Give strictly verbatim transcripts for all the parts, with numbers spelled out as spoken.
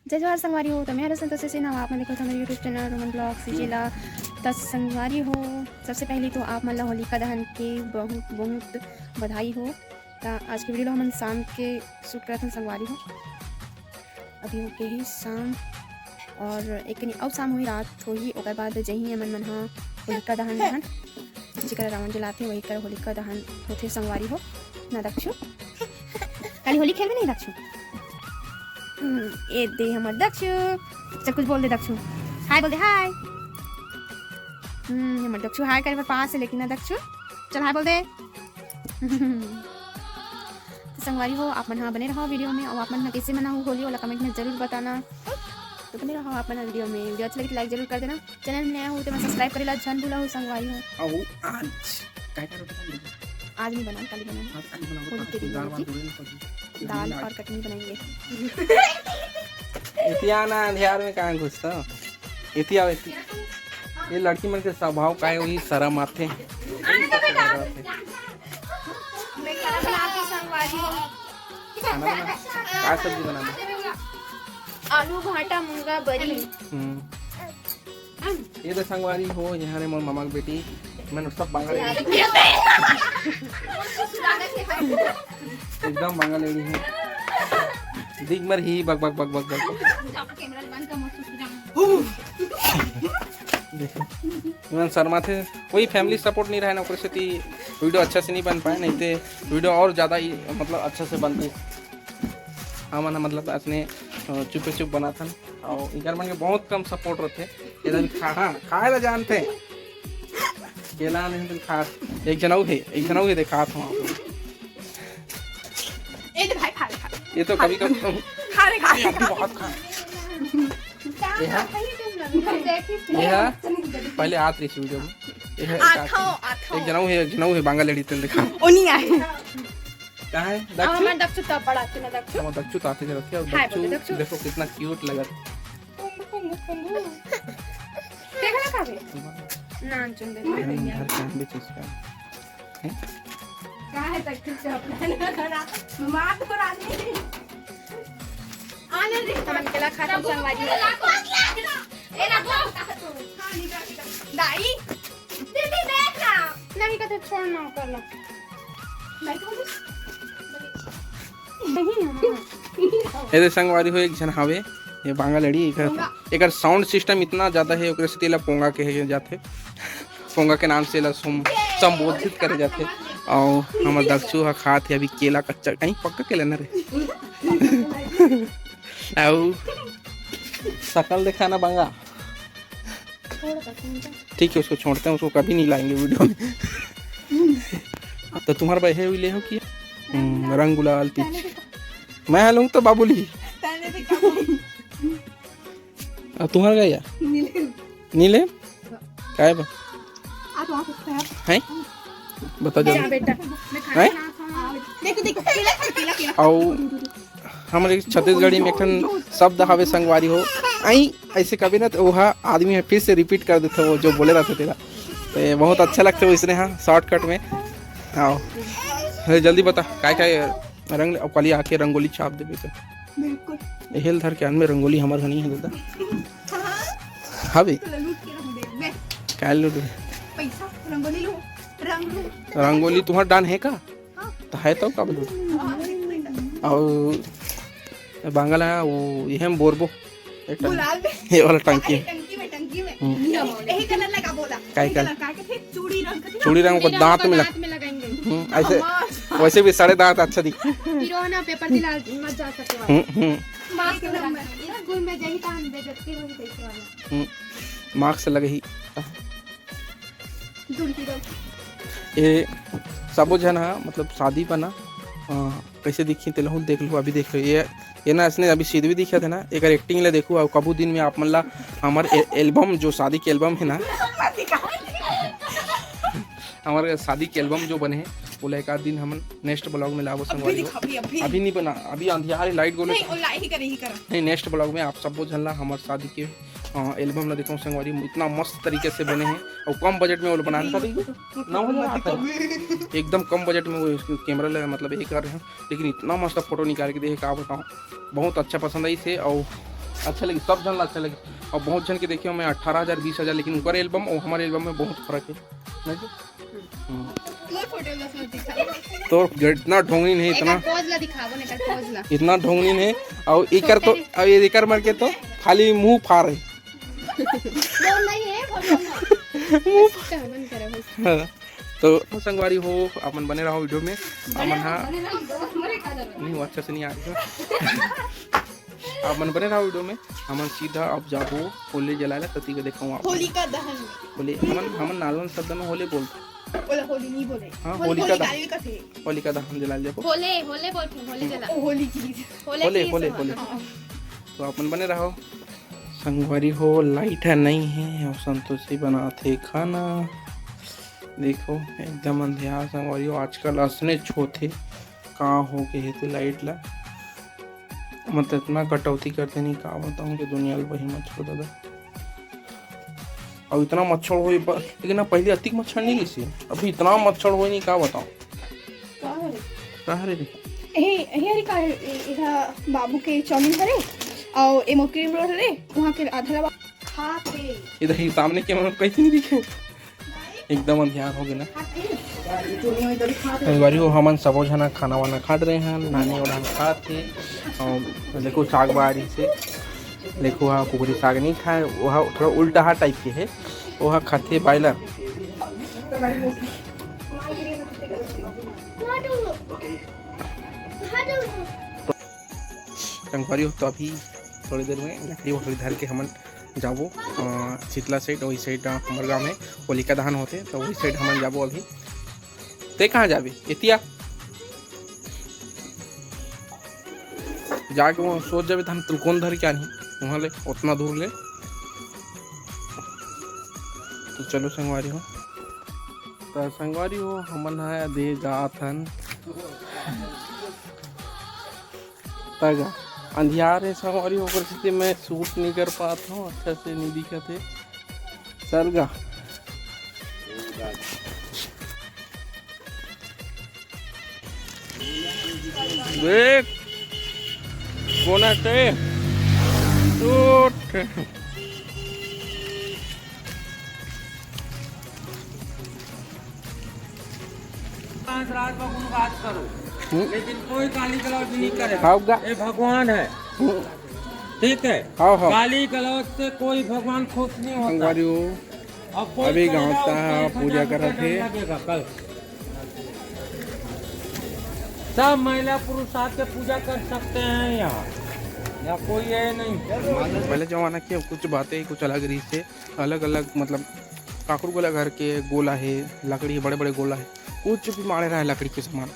जय जोहार संगवारी हो, तो मैं हूं संतोषी सिन्हा, आप मन देखत हो हमर YouTube चैनल रोमन ब्लॉग्स जिला। त संगवारी हो, सबसे पहले तो आप मन ला होलिका दहन के बहुत बहुत बधाई हो। त आज के वीडियो ला हमन शाम के शूट करत हन संगवारी हो। अभी होके ही शाम, और एक कनी अउ शाम होही, रात होही, ओकर बाद जही हमन मन ह होलिका दहन दहन, जेकर रावण जलाथे वही कर होलिका दहन होथे संगवारी हो। ना दक्षु, काली होली खेलबे नहीं दक्षु? हम्म, ए दे हमर दक्षु, चल कुछ बोल दे दक्षु, हाय बोल दे, हाय। हम्म, हमर दक्षु हाय करे बर पास है, लेकिन ना दक्षु, चल हाय बोल दे। तो संगवारी हो, आप मन ह बने रहो वीडियो में, और आप मन ह कैसे मनाहू होली वाला कमेंट में जरूर बताना। तो बने रहो आप मन ह वीडियो में, वीडियो अच्छा लगे तो लाइक जरूर कर देना। चैनल में नया हो तो मैं सब्सक्राइब करे ला झन भूला हो संगवारी हो। अउ आज काय करत हन? आज नहीं बनाओ, काली बनाओ। आज काली बनाओ, होली के दिन दाल बनाओ वाल जी। जोड़े ना पड़ी। दाल आज। और कटनी बनाएंगे। इतिया ना अंधियार में कहाँ घुसता? इतिया, इतिया। ये लड़की मन के स्वभाव का है, वही शरम आथे। आने दो बेटा। मैं खाना बनाती संगवारी हो। खाना बना? का सब्जी बनाना? आलू भाटा मुनगा बरी। हम्म। ये तो संगवारी हो, यहाँ रे मोर मामा के बेटी, मैंने सब बांगा लेडी। एकदम बांगा लेडी है। दिग मर ही बक बक बक बक बक। देखो, इमन शर्मा थे, कोई फैमिली सपोर्ट नहीं रहे ना, ओकरे सेती वीडियो अच्छा से नहीं बन पाए, नहीं तो वीडियो और ज़्यादा ही मतलब अच्छा से बनते। हमन ह मतलब असने, अ, चुपे चुप बनाथन, और इनकर मन के बहुत कम सपोर्ट रहते। ये तो खा, हाँ, खाए ला जानते, केला नहीं तो खा। एक जनऊ है, एक जनऊ है, देखा था। ए दे भाई, खा ले, खा ले। ये तो कभी कभी खा ले, खा ले, खा ले। बहुत खा। ये है? ये है? पहले आत रही वीडियो में। ये है, एक आत आथो, आत। आथो। एक जनऊ है, एक जनऊ है, बांगा लेडी तेल दिखा। ओ नहीं आए। कहाँ है? अब दक्षु? हमारे दक्षु तब बड़ा थी ना, दक्षु। हम दक्षु तो आते रहते हैं, और हाय दक्षु बोलो, दक्षु। देखो कितना क्यूट लगा। देखा ना कभी? नान चुन दे। घर काम भी चीज का। हैं? कहाँ है तक फिर से अपना ना करा? मार तो रानी। आने रे। हमन केला खाथन संगवारी। ए ना बोल। दाई। दीदी देख ना। नहीं कहते छोड़ ना कर लो। नहीं तो बोलिस। नहीं है। एदे संगवारी हो एक झन हावे, ये बांगा लेडी, एकर, एकर साउंड सिस्टम इतना ज्यादा है, ओकरे से तेला पोंगा कहे जाथे। पोंगा के नाम से एला सम-, संबोधित करे जाथे। और हमर दक्षु ह खात हे अभी केला कच्चा, कहीं पक्का केला ना रे। अउ शकल दिखाना बांगा। ठीक है, उसको छोड़ते हैं, उसको कभी नहीं लाएंगे वीडियो में। तो तुम्हारे भाई है, ले हो कि हम्म, रंग गुलाल पिच। मैं हलूँ तो बाबुली। पहले तो क्या बोली? अब तुम्हारा का या? नीले। नीले? काय बा? आप आ सकते हैं। हैं? बता दो। जा बेटा, मैं खाना हैं? बना रहा हूँ। देखो, देखो, केला खा, केला, केला। आओ, हमर छत्तीसगढ़ी में एक ठन शब्द हवे संगवारी हो, आई, ऐसे कभी ना तो वो हा आदमी ह फिर से रिपीट कर देथे, वो जो बोले रहथे तेला। ते बहुत अच्छा लगथे वो इसने, हाँ, शॉर्टकट में। आओ, अरे जल्दी बता, काय काय रंग ले-, अब काली आके रंगोली छाप देबे तो। बिल्कुल। एहेल धर के आन में रंगोली हमर घनी है दादा। हवे। चलो लूट के रख दे, बे। काय लूट? पैसा, रंगोली लूट, रंग लूट। रंगोली तुम्हार डान है का? हाँ। तो है तो का बोलूं? हाँ, बिल्कुल। और बांगला वो ये हम बोरबो। एक टंकी। गुलाल में। ये वाला टंकी है। अरे, टंकी में, टंकी में। हम्म। यही, यही कलर लगा बोला। काय यही कलर? कलर, काय के फिर चूड़ी रंग के चूड़ी रंग को चूड़ी रंग दांत को में लग- दांत में लगाएंगे। हम्म, ऐसे, हमार। वैसे भी साढ़े दांत अच्छा दिख। फिर वो ना पेपर दिला मत जा सके वाला। हम्म, हम्म। मास्क लगा। स्कूल में जाही तो हम बेइज्जती होई कैसे वाला। हम्म, मास्क लगही। दूल्ही लोग। ये सबो झन हा, मतलब, शादी बना, अ, कैसे दिखी, तेलहू देख लो, अभी देख लो। ये, ये ना, इसने अभी सीधवी दिखा थे ना, एकर एक्टिंग ले देखो, और कभू दिन में आप मन ला हमर ए-, एल्बम, जो शादी के एल्बम है ना, हमर शादी के एल्बम जो बने है, वो ला एक आध दिन हमन नेक्स्ट ब्लॉग में लाबो अभी संगवारी हो। दिखा, अभी, अभी। अभी नहीं बना, अभी अंधियार है, लाइट गोले। नहीं, वो ला-, ही करे, ही करा। नहीं, नेक्स्ट ब्लॉग में आप सबो झन ला हमर शादी के अ, एल्बम ला देखो संगवारी, इतना मस्त तरीके से बने हैं और कम बजट में वो बनाने का भी नौ हजार आता है। एकदम कम बजट में वो उसको कैमरा ले, मतलब, ये कर रहे हैं, लेकिन इतना मस्त फोटो निकाल के देखे, का बताऊँ, बहुत अच्छा पसंद आई से। और अच्छा लगी, सब झन ला अच्छा लगी। और बहुत झन के देखे मैं अठारह हजार, बीस हजार, लेकिन उनकर एल्बम और हमारे एल्बम में बहुत फर्क है, नहीं जी? हम्म। मोर फोटो ला मत दिखा। तोर इतना ढोंगनी नहीं, इतना एकर पोज ला दिखाबो ना, एकर पोज ला। इतना ढोंगनी नहीं। और एकर तो, छोटे। अब ये एकर मर के तो खाली मुंह फार है। वो नहीं है, वो नहीं है। मुंह बस कर, बंद करो, बस। हाँ। तो संगवारी हो, अपन बने रहो वीडियो में। बने अपन रहो, हाँ, बने रहो, बने रहो, बने रहो। नहीं, वो अच्छा से नहीं आ रही है। अपन बने रहो वीडियो में। हमन सीधा अब जाबो होली जलाए ला, तती के देखाऊं आप। होलिका दहन। होली, हमन, हमन नालवन शब्द में होली बोलते। बोला होली नहीं बोले। हाँ, होली, होलिका होली दहन। काली का थे। होलिका दहन जलाए जाबो। होले, होले बोलते, होले जला। ओ, होली की। होले होले, की होले, सुना। होले। हाँ। तो अपन बने रहो। संगवारी हो, लाइट ह नहीं है और संतोषी बनात हे खाना। देखो, एकदम अंधियार संगवारी हो, आजकल असने होथे, का हो गे हे ते लाइट ला, मतलब इतना कटौती करते नहीं, का बताऊं कि दुनिया ल वही मत छोड़ दादा। अब इतना मच्छर होई प-, लेकिन ना पहले अतिक मच्छर नहीं रहिसे, अभी इतना मच्छर होई नहीं, का बताऊं। का हरे? का हरे रे? ए, ए हरे का हरे? ए, एहा बाबू के चाउमीन हरे, अउ ए मोर क्रीम रोल हरे, वहाँ के आधा ला खा के। इधर ही सामने कैमरा में कैसे नहीं दिखे? एकदम अंधियार हो गे ना। खा के। संगवारी हो, हमन सबो झना खाना वाना खा डरे हन, नानी ओढ़न खात हे, अउ देखो साग बारी से। देखो, हा कुकरी साग नहीं खाए, वह थोड़ा उल्टा हा टाइप के है, वह खाते बॉयलर। संगवारी हो, तो अभी थोड़ी देर में लकड़ी वकड़ी धर के हमन जाबो, अ, शीतला साइड, वही साइड, अ, हमर गांव में होलिका दहन होथे, तो वही साइड हमन जाबो अभी। ते कहाँ जाबे? एतिया जाके वो सोच जाबे, त हम त्रिकोण धर के आनी वहाँ ले, उतना दूर ले। तो चलो संगवारी हो, तो संगवारी हो, हमन ह दे जात हन। तगा अंधियार है संगवारी हो, ओकर सेती मैं शूट नहीं कर पात हूँ, अच्छा से नहीं दिखत है। चल गा। देख, कोन हटे? उठ। पाँच रात में कोनो बात करो, हम्म। लेकिन कोई गाली गलौज नहीं करे। हाँ, गा- ये भगवान है, हम्म। ठीक है? हाँ, हाँ। गाली गलौज से कोई भगवान खुश नहीं होता। संगवारी हो, अब कोई अभी करेगा, गाँव का कोई पूजा भजन करत कीर्तन हे। लगेगा कल। सब महिला पुरुष आके पूजा कर सकते हैं यहाँ, यहाँ कोई ये नहीं। पहले जमाना की कुछ बातें कुछ अलग रही से, अलग अलग मतलब काकरो गोला घर के गोला है, लकड़ी बड़े बड़े गोला है, कुछ भी माड़े रहा है लकड़ी के सामान,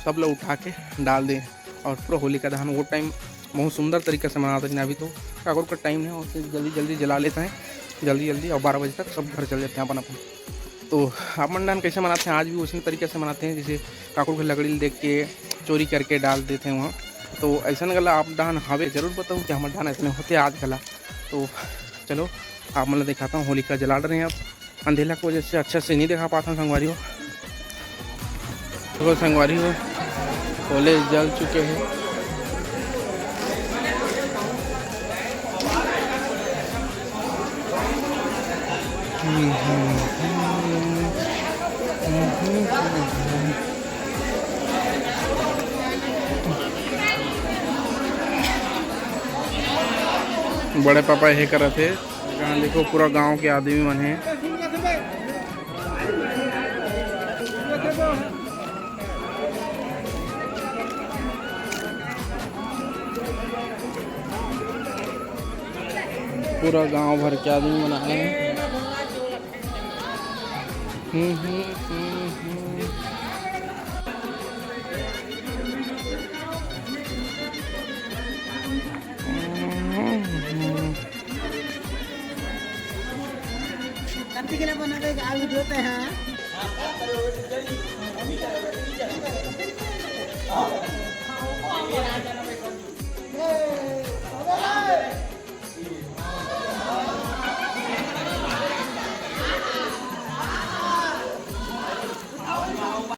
सब लोग उठा के डाल दे। और पूरा होलिका दहन वो टाइम बहुत सुंदर तरीका से मनाते हैं। अभी तो काकरो का टाइम नहीं, उसे जल्दी जल्दी जला लेते हैं, जल्दी जल्दी, और बारह बजे तक सब घर चल जाते हैं अपन अपन। तो आप मन डाहन कैसे मनाते हैं? आज भी उसी तरीके से मनाते हैं, जैसे काकरो के लकड़ी देख के चोरी करके डाल देते हैं वहाँ। तो ऐसा गला आप डाहन हवे, जरूर बताओ कि हमारे डाहन ऐसे होते आज गला। तो चलो, आप मन ला दिखाता हूँ, होलिका जला रहे हैं आप। अंधेला की वजह से अच्छा से नहीं दिखा पाता हूँ संगवारी हो। देखो संगवारी हो, होले जल चुके हैं। बड़े पापा हे करत हे। यहाँ देखो, पूरा गांव के आदमी मन हे। पूरा गांव भर के आदमी मन आए हे। हम्म, हम्म, हम्म, हम्म।